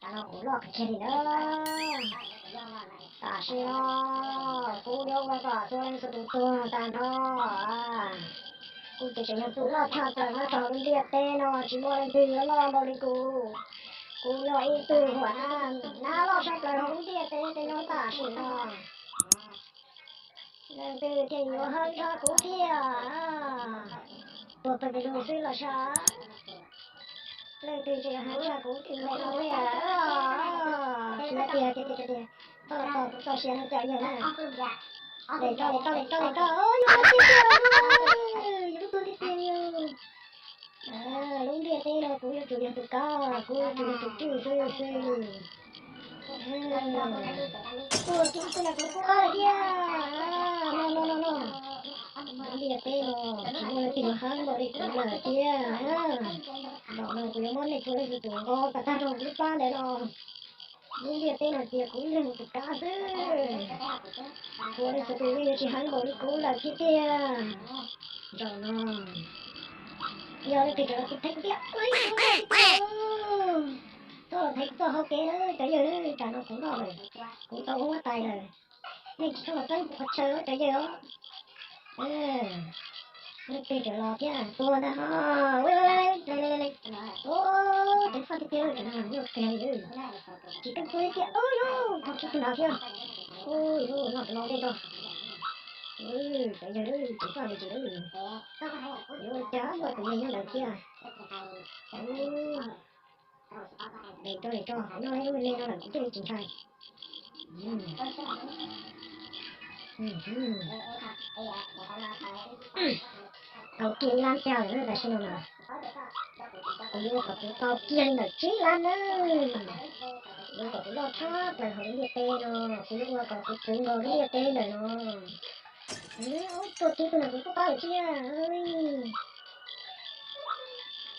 Kuv loj kiag li na. Tam sim no kuv yuav ua kom txhua leej txhua tus tuag tag nrho. Kuv ces tseem yog tus loj tshaj plaws nyob rau hauv lub ntiaj teb no, tsis muaj leej twg yuav loj npaum li kuv. Kuv yog ib tug huam nab loj tshaj plaws hauv lub ntiaj teb no tam sim no. Leej twg thiaj yuav heev tshaj kuv thiab? Tuag pawg pes lug xwb los sav. Leej twg tseem yuav heev tshaj kuv tim ntawm no thiab? Tsis tiag tiag tiag tiag. Txhob los tos kuv txoj sia no cov yawg na. Lem tso, lem tso, lem tso, lem tso. Yus tuag tiag tiag, yus tuag tiag tiag. Lub ntiaj teb no kuv yuav tsum yog tus kav, kuv yuav tsum yog tus cwj xwb xwb. Tuag kiag xwb los kuv kub qab lawm thiab. No no no no, lub ntiaj teb no tsis muaj leej twg yuav heev npaum li kuv lawm thiab. Zaum no kuv yuav muab nej txhua leej txhua tus nqos kom tag rau kuv lub plab ntawm no. Lub ntiaj teb no cia kuv ib leeg tus kav xwb. Txhua leej txhua tus yeej yuav tsis heev npaum li kuv lawm thiab tiag. Zaum no yog leej twg rov los kuv theej kuv tiag. Txhob los theej kuv txoj hau kev na cov yawg, tam no kuv noj lawm, kuv tau ua huab tais lawm. Nej tsis txhob los txeeb kuv qhov chaw cov yawg os. Leej twg rov los thiab tuag ntag ho. Tev faj tiag tiag, nyuaj kawg li. Tsis tau tuag tiag, ub yus tau kiag tus nrad thiab. Ub yus noj tus no ntej tso. Cov yawg, tev faj me ntsis lawm. Yuav ua li cas muaj tus me nyob ntawd thiab. Lem tso, lem tso, noj lub me no lawm kuv thiaj li tsis ntshai. Tau kiag ib lab ntag lawm na, tam sim no na. Kuv yuav ua kom kuv tau kiag li ntawm tsib lab na. Yuav kom kuv loj tshaj plaws hauv lub ntiaj teb no, kuv yuav ua kom kuv txwv nkaus lub ntiaj teb ntawm no. Tuag kiag tus no kuv kub qab lawm thiab.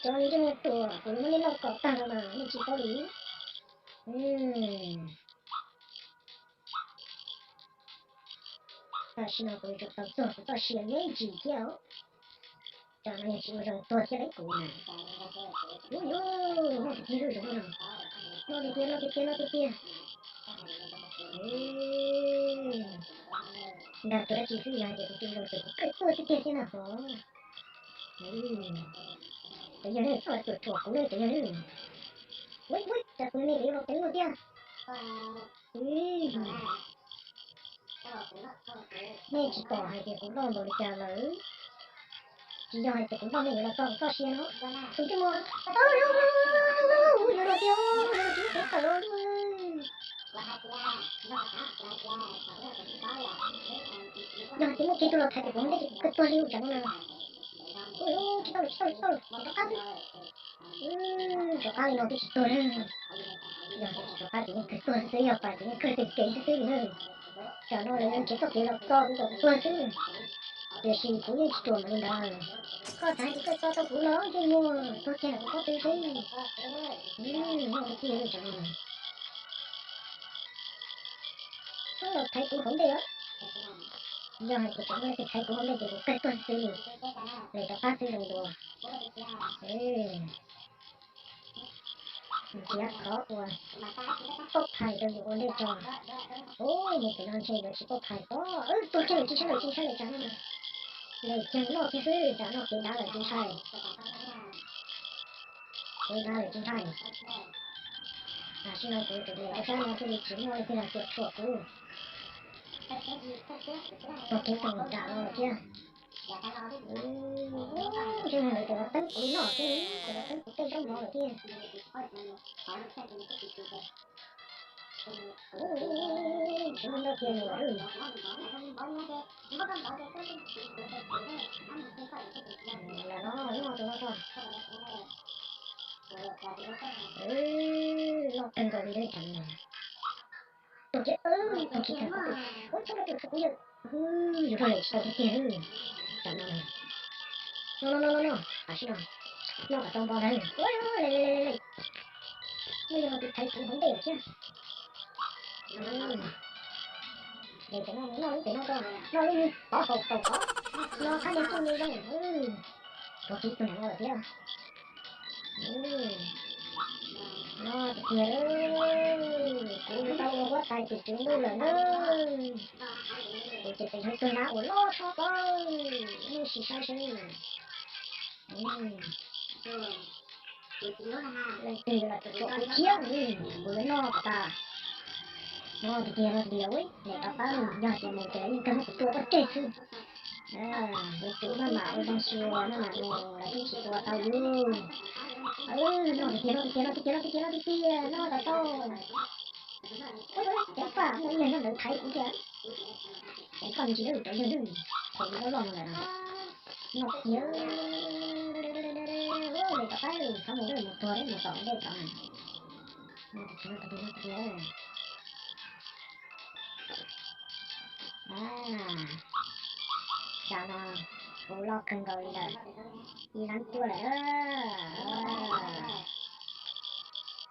Cov ntsej muag ruam, kuv yuav muab nej noj kom tag no mas nej tsis paub li. Tam sim no kuv yuav tsum tau txog kuv txoj sia me ntsis thiab os. Tam no yog tsis ua zoo tuag thiab lawm kuv na. Ub yus, noj tiag tiag lub zoo no. Noj tiag tiag, noj tiag tiag, noj tiag tiag. Ntag tuag dab tsi xwb, yog hais tias kuv tsis ua zoo ces kuv kawg tuag tiag tiag thiab na hov. Cov yawg ne, txhob los ruam ruam kuv ne cov yawg ne. Ub ub, cas tus me kuv yuav los teev luaj thiab. Nej tsis pom hais tias kuv loj npaum li cas lawm. Tsis yog hais tias kuv loj nej yuav los txog kuv txoj sia no. Tus ntsej muag, yuav los tiag, yuav los tsis muaj kev tawm los. Yog hais tias muaj kev tuaj los thaiv kuv hauv ntej ces kuv kawg tuag li tsam no na. Ub, tsis tau lawm, tsis tau lawm, tsis tau lawm, rov qab xwb. Rov qab li no twb tsis tuag li. Yog tias tsis rov qab ces yeej kawg tuag xwb, yog pais ces yeej kawg tes kev xwb xwb li na. Tsam no lawv yeej nrhiav txoj kev los txo kuv kom kuv tuag xwb. Tiam sis kuv yeej tsis ruam npaum li ntawd. Koj xav hais tias koj txo tau kuv los ntsej muag tuag kiag ntawm kuv pob tw xwb. Noj kiag li tsam no. Txhob los thaiv kuv hauv ntej os. Yog hais tias tsam no leej twg thaiv kuv hauv ntej ces kuv kawg tuag xwb li. Lawv rov qab xwb zoo dua. Nrhiav qhov uas pauj phais rau yus ua ntej tso. Ub, mus pem no ntshe yuav tsis pauj phais pob. Tuag kiag lawm, tsis ntshai lawm, tsis ntshai lawm tsam no. Lawv ceev loj kiag xwb, tsam no kev dav lawm tsis ntshai. Kev dav lawm tsis ntshai. Tam sim no kuv tus me rau sab no thiaj li tsis muaj leej twg los cuam tshuam kuv. Tuag kiag tau nram no lawm thiab. Ntsej muag ntawd cov los teeb kuv li no xwb, cov los teeb kuv tej zaub mov lawm thiab. Tsis muaj ntau kiag li lawm. Lam no noj tus no tso. Loj kawg nkaus li lawm tsam no. Tuag kiag, tuag kiag tag. Ub, txhob rau tus kuv yawg. Yus rau lawm tsis tau tiag tiag. Tsam no, no no no no, tam sim no noj kom tau npo ntag. Ua le le le le. Muaj yog tus thaiv kuv hauv ntej lawm thiab. Ces pem no mus noj lub pem no tso, noj lub me tov haus tau tov. No qab me txuj me zoo. Tuag kiag tus nram no lawm thiab. No tiag tiag. Kuv tau ua huab tais tim txwv ntuj lawm na. Kuv ces tes yog ib tug nab uas loj tshaj plaws, nej sim saib seb. Leej twg yuav los tua kuv thiab, kuv yuav noj kom tas. No tiag tiag no tiag, ua niam rov qab, yog tias mus ces yeej kawg muab kuv tua pov tseg xwb. Yuav tsum maj mam ua zoo xyuas maj mam mus, lawv twb tsis tua tau yus. Noj tiag tiag, noj tiag tiag, noj tiag tiag, noj tiag tiag, noj tas tau. Ceev faj, muaj ib yawg nyob ntawd thaiv kuv thiab. Ceev faj me ntsis lawm, cov yawg lwj, thaum yus loj loj no lawm no. Noj tiag, lawm tom qab, txhob mus lawm, mus tuag lawm, mus tom ntej tom. Noj tiag tiag, noj tiag tiag. Tsam no kuv loj kawg nkaus li lawm, ib lab cuaj lawm.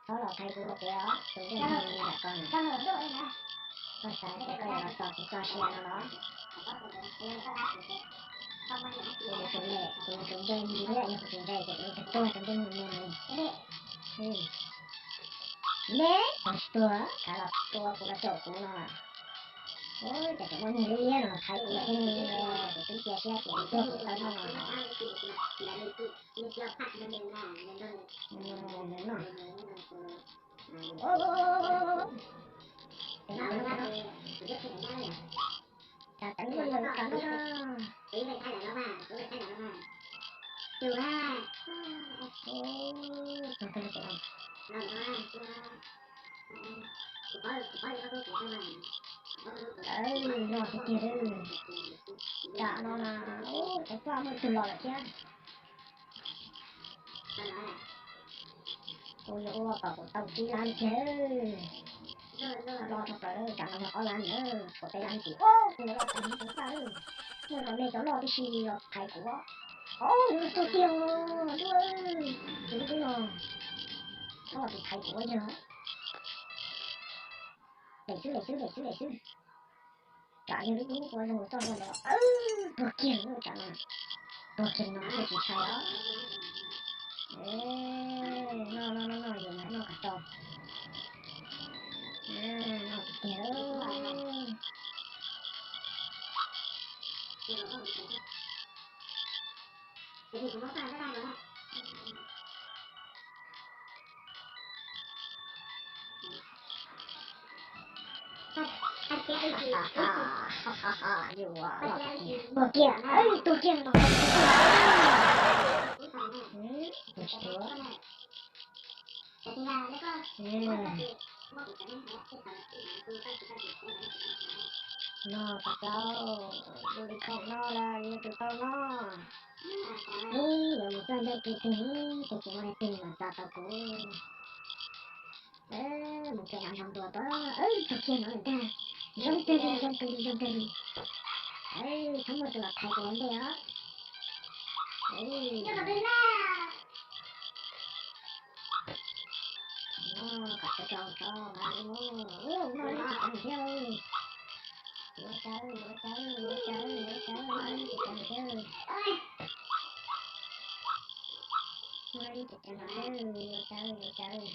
Txhob los thaiv kuv ua kev os, tus ntsej muag ntawm ko na. Koj xav tias koj yuav los txog kuv txoj sia no los? Kuv yuav tsum lem, kuv yuav tsum ntseg ntsis thiab, yog kuv tsis ntseg ces kuv yuav tawg tuag tus ntsej muag me no. Ne, tsis tuag, kav los tua kuv los caum kuv no. Ua cas tseem muaj neeg liab liab no los thaiv kuv thiab ne, kuv twb cia siab tias tuag kuv tau noj no. Cas teev luaj li cas no. Noj tiag tiag, nram no na, ub, tsis pom muaj ib tug los lawm thiab. Kuv yuav ua kom kuv tau tsib lab kiag. Loj tshaj plaws, tsam no yog ob lab na, tshuav peb lab ntxiv. Kuv yuav los thaiv kuv tau, muaj cov me cov loj tib si los thaiv kuv. Ob, yuav tuag kiag os, tus hlub no, txhob los tus thaiv kuv ua yawg. Lem xwb, lem xwb, lem xwb, lem xwb. Tsam yog lub hlub ua zoo txoj hlua ntawd, tuag kiag lub tsam no, tuag kiag no thiaj tsis ntshai os. Noj, noj, noj, noj, yuav noj kom tau. Noj tiag tiag. Tuag kiag, tuag kiag no. Noj kom tau, ua li khoom no lawm yuav tsum tau noj. Ub, yuav mus txog ntawm pem teg, ces tsis muaj leej twg los txog tau kuv. Mus kiag nram nroog dua pab, tuag kiag no lawm ntag. Zoo kawg li, zoo kawg li, zoo kawg li. Txhob muaj tus los thaiv kuv ua ntej os. Noj kom tau tso, tso, noj li mus, noj li tsis tau thiab. Yuav tsaws, yuav tsaws, yuav tsaws, yuav tsaws, noj li tsis tau thiab. Noj li tsis tau thiab, yuav tsaws, yuav tsaws.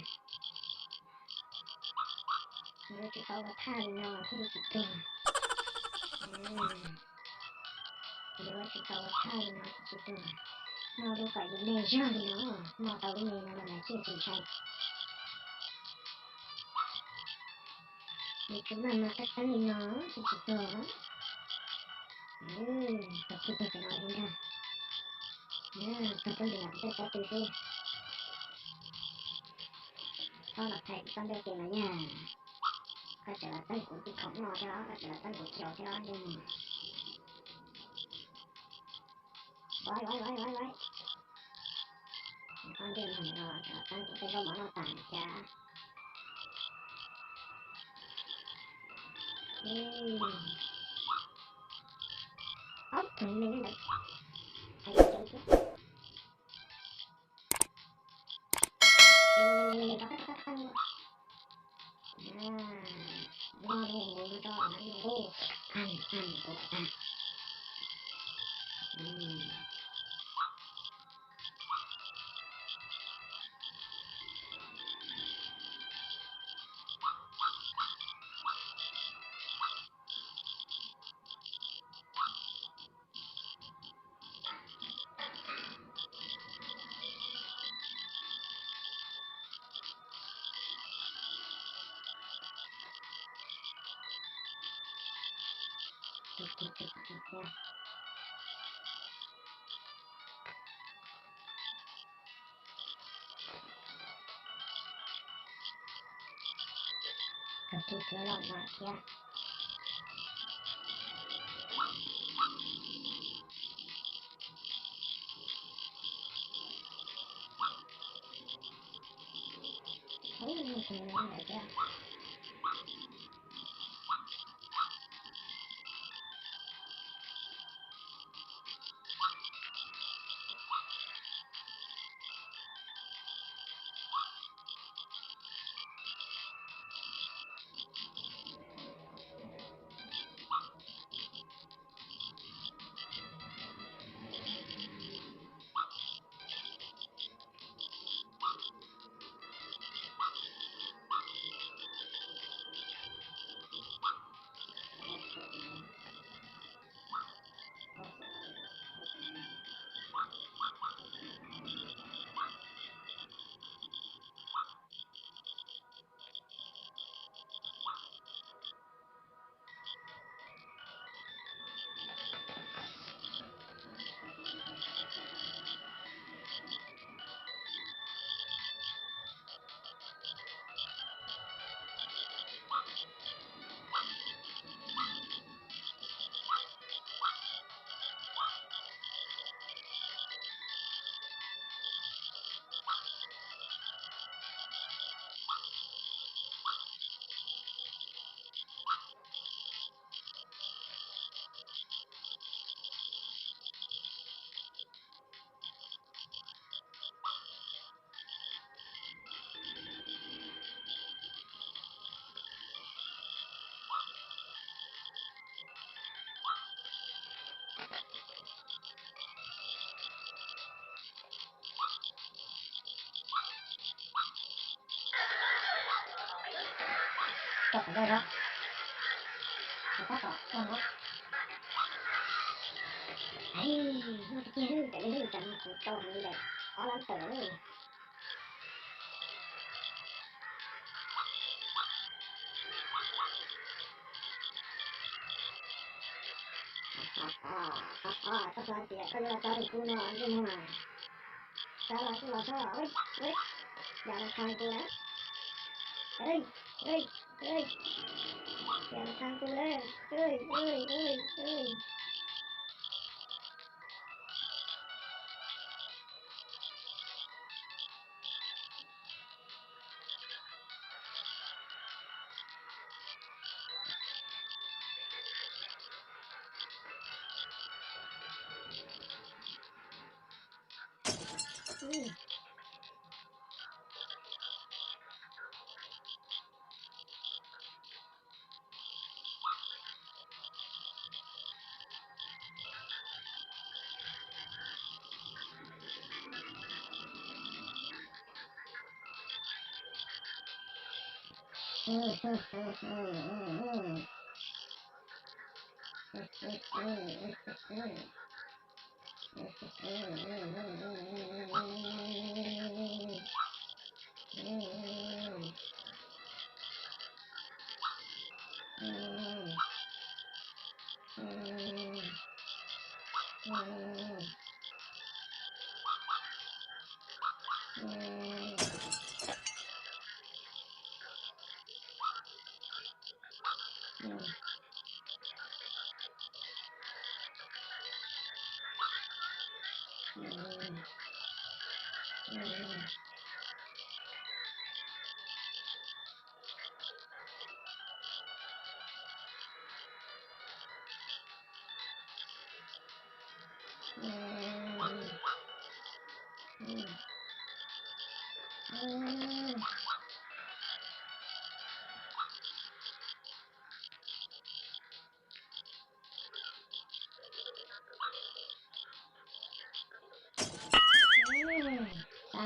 Yuav tsum tau ua thaj li no thiaj li tsis tuag. Yuav tsum tau ua thaj li no thiaj tsis tuag. Noj lub kom yus me zog li no, noj tau lub me no los lawv thiaj tsis ntshai. Yuav tsum maj mam tab teeb li no thiaj tsis tuag. Tuag kiag tuag pem no li ntag. Tuag tuaj ntawm no kuv tej pob tw xwb. Txhob los thaiv kuv txoj ntej tes no yog. Koj tseem los txeeb kuv tej khoom noj thiab, koj tseem los txeeb kuv chaw thiab os. Ua ua ua ua ua. Ob ntej no tseem los txeeb kuv tej zaub mov noj tas thiab. Ob tug me ntawd. Tus txiv los mas thiab. Ub, tus no lawm thiab. Rau qhov ntawd los, qhov tab tom tau no. Ai, muaj tiag tiag, tam li tam no kuv tau heev li lawm, ob lab tawm lawm. Koj xav tias koj yuav los tso rau kuv no ntsej muag mas, tso los kuj los tso, yam los thas kuv lawm, yam los thas kuv lawm. Xav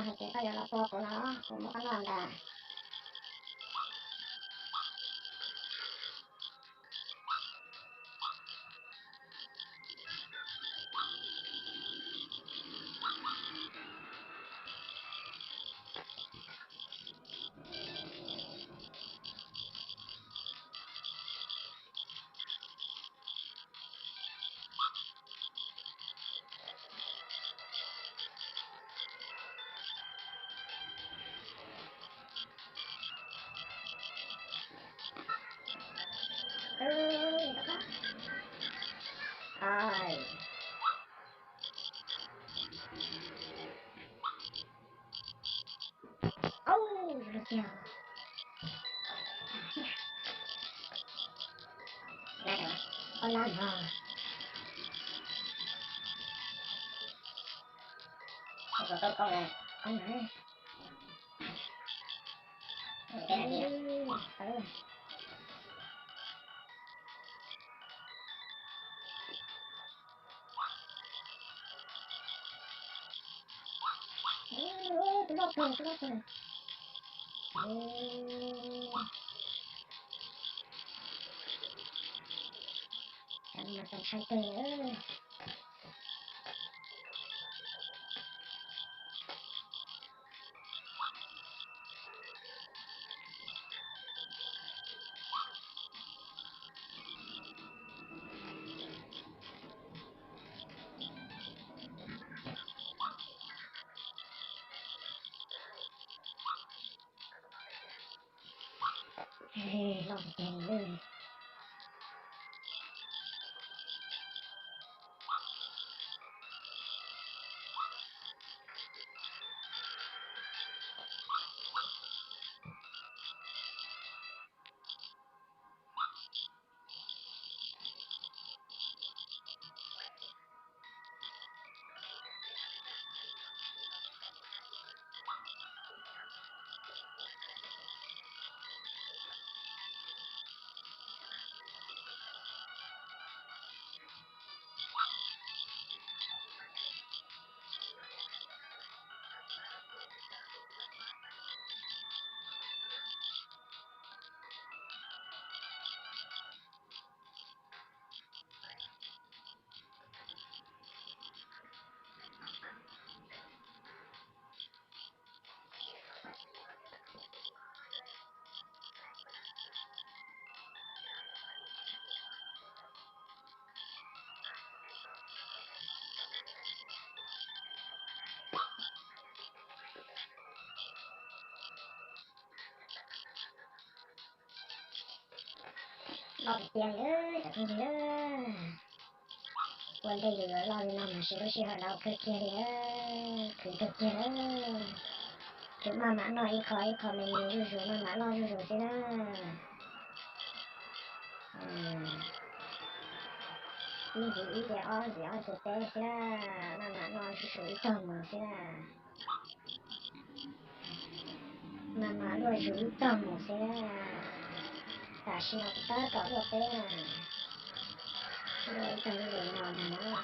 hais tias koj yuav los tua kuv no, kuv muab koj noj ntag. Ub, tau pob. Ai. Ub, lug tiag. Ob lab no. Ub, tau tau koob na. Ub, tau. Ub, tub loj kawg, tub loj kawg. Ub, tsam no mas txaus ntshai kawg. Loj tiag tiag li. Loj tiag tiag li, cov phooj ywg. Ua ntej yus yuav loj li no mas siv lub sij hawm laus kawg kiag li, khwv kawg kiag li. Tsuas maj mam noj ib qho ib qho me me zuj zus, maj mam loj zuj zus xwb na. Ib ntxiv ib ces ob ntxiv ob ntxiv peb xwb na, maj mam noj zuj zus ib tog mus xwb na. Maj mam luaj zus ib tog mus xwb na. Tam sim no kuv tab tom luaj peb na. Luaj ib tog zuj zus no ntag na.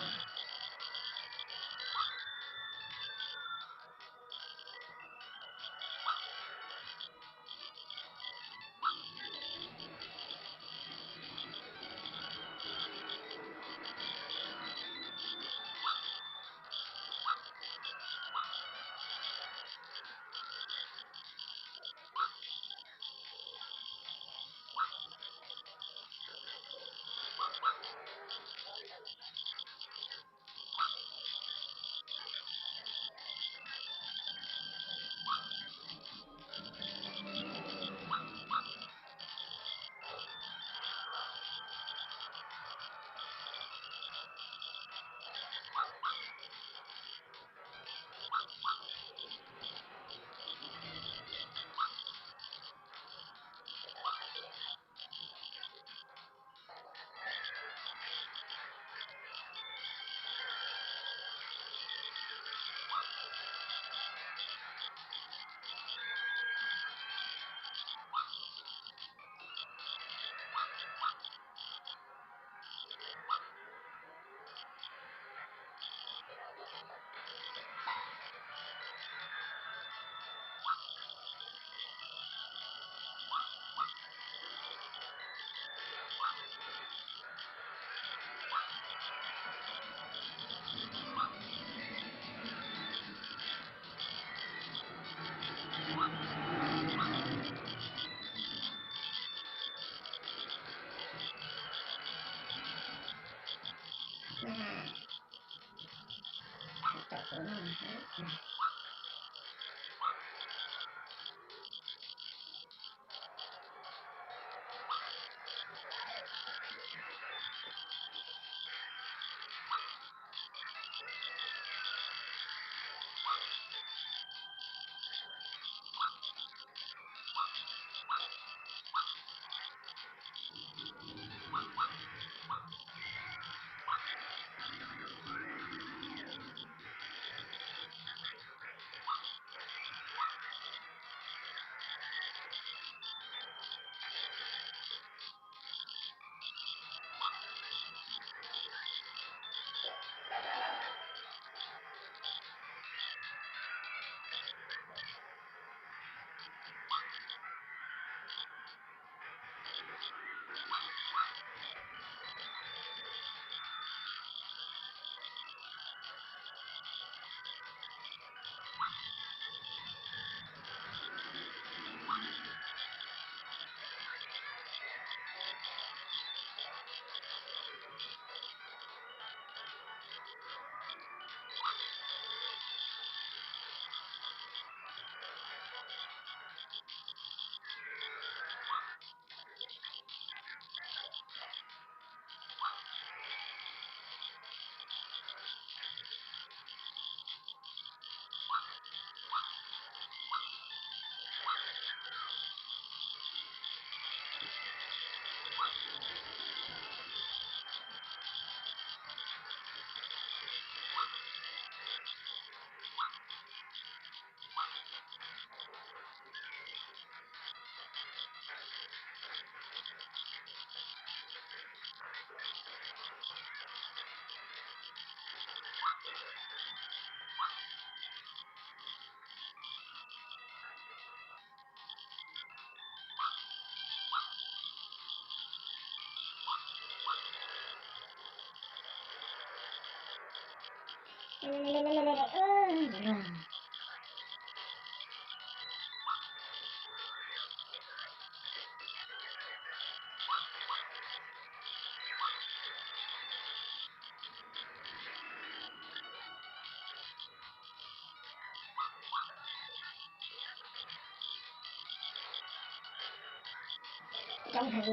Coob heev li,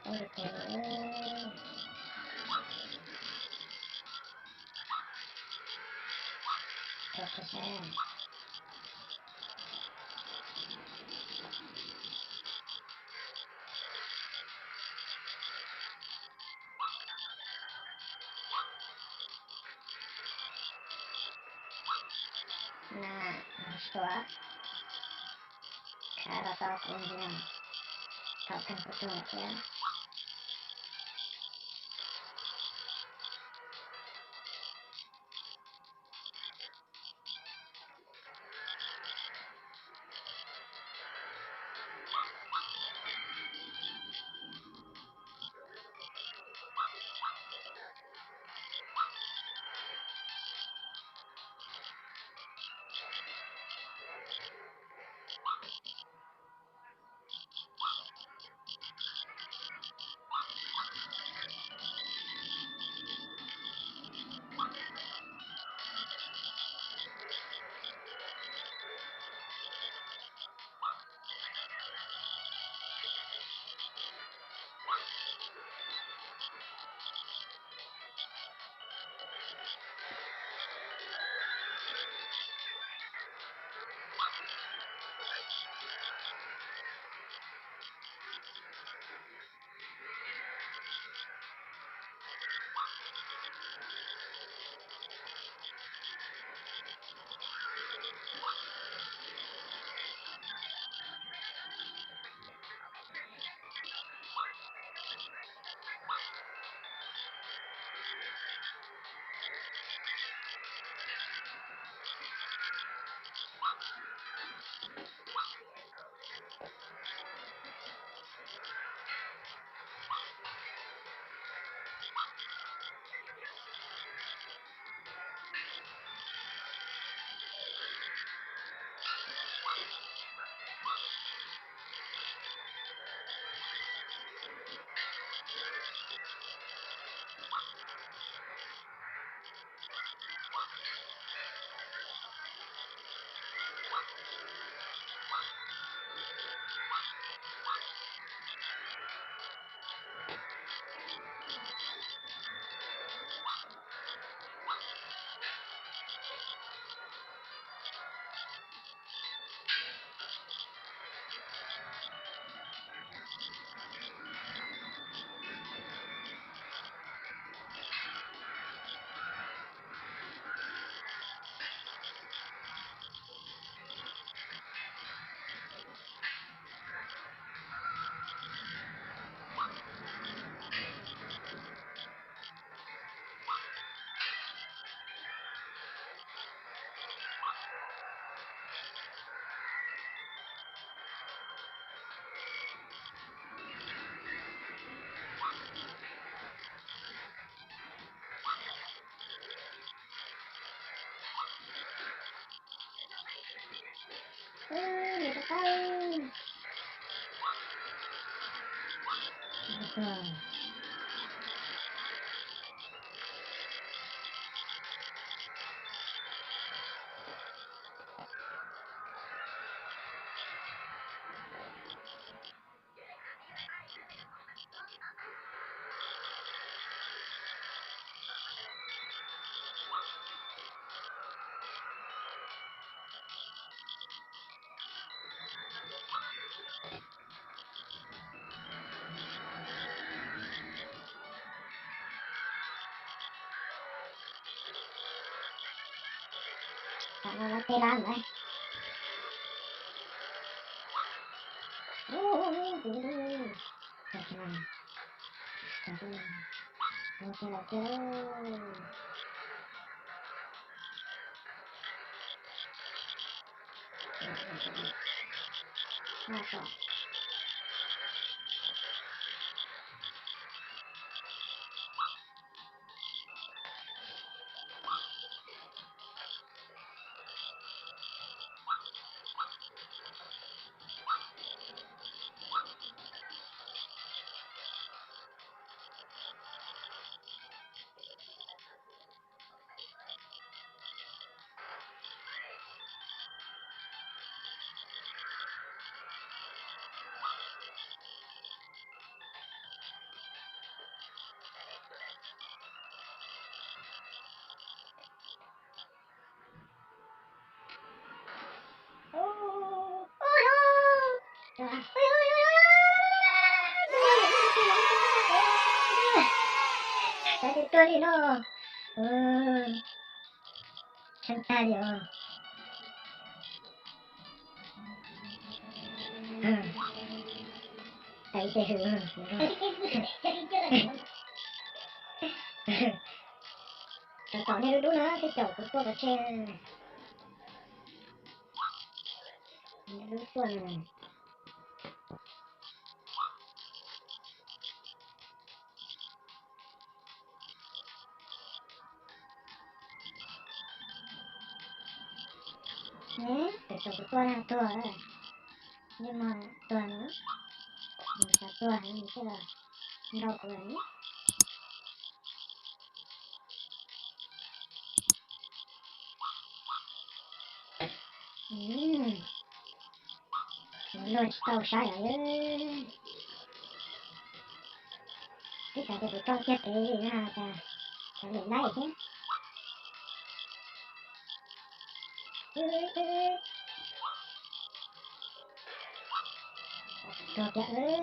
coob tiag tiag li. Rau qhov sab na, suav khav los tau kuv ntxiv no, thaum kawg kuv tuag lawm thiab. Tau no lawv tej lab ntawd. Sawv daws tuag li no. Tshee tag li os. Tau ib teg hws. Tos tom nej lub dub na, tej caum kuv tuaj pov tseg. Lub tuaj na. Tus tus kuv tuaj na tuag, yeej mog tuag no, xav tuag thiaj los nrau kuv lawm. Luag tsis tau saib lawm. Twb xav tias kuv tso kiag pem li no cas cov lwm laib thiab. Tuag kiag.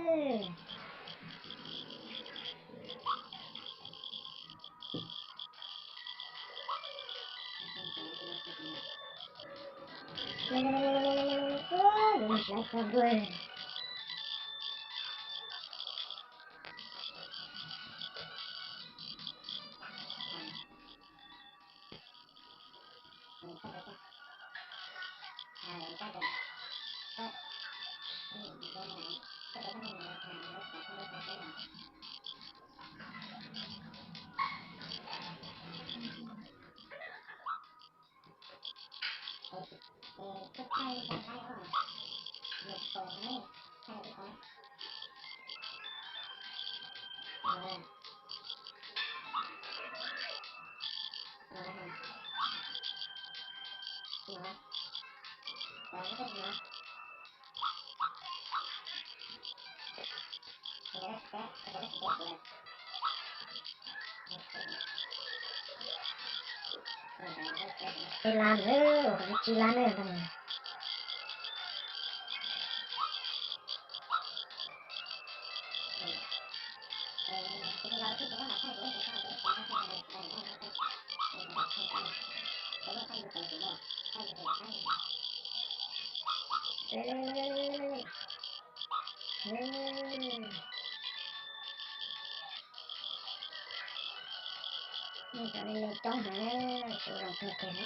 Tsis lab lawm, tsis lab lawm. Nej cov me me coob heev, sawv zoo kawg kiag na.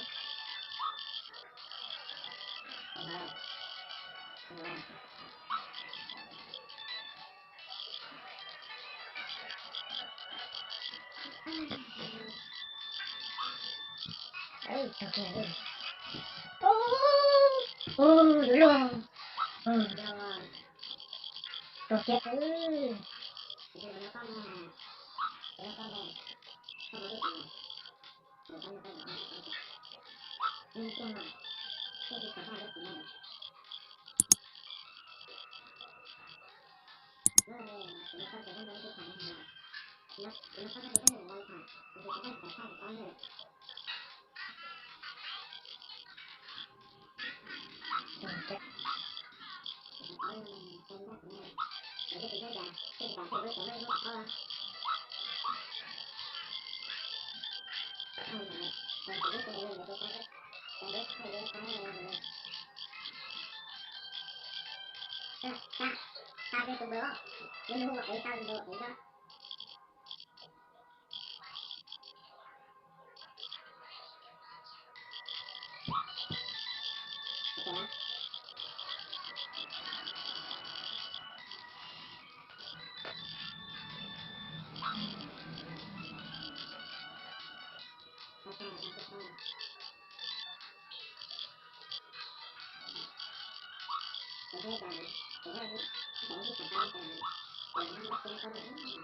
Tuag kiag. Tus kev zoo zoo no. Lawv laib lawm, yuav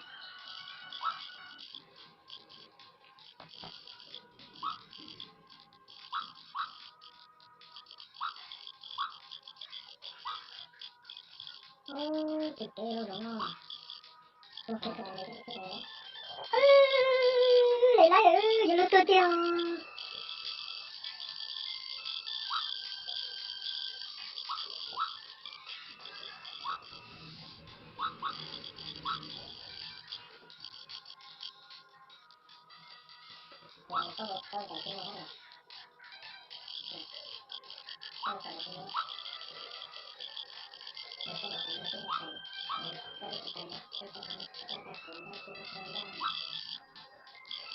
luag tuag tiag. Tag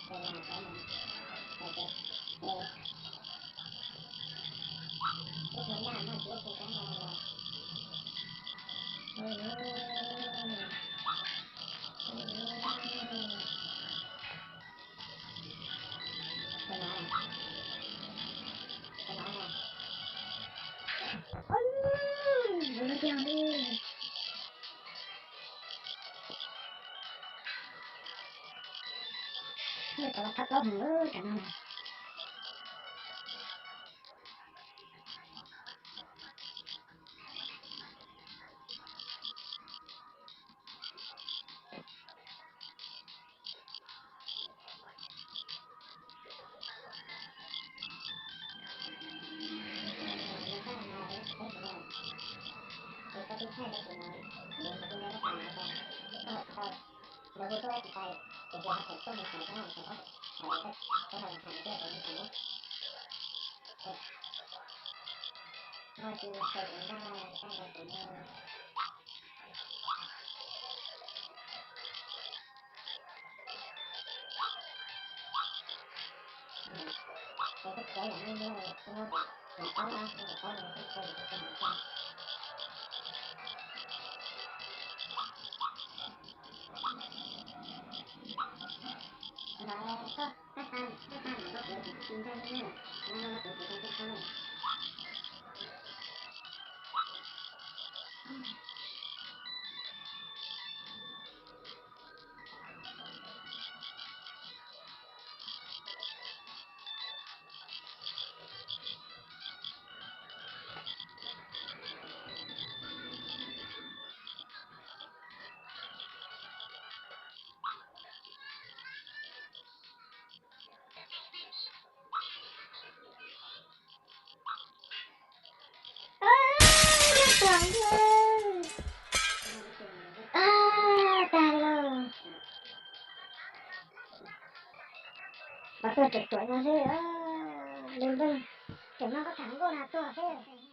lawm. Pov tuag tseem ruam no xwb, lwm npawg tseem muab koj tham nkauj na tuag xwb.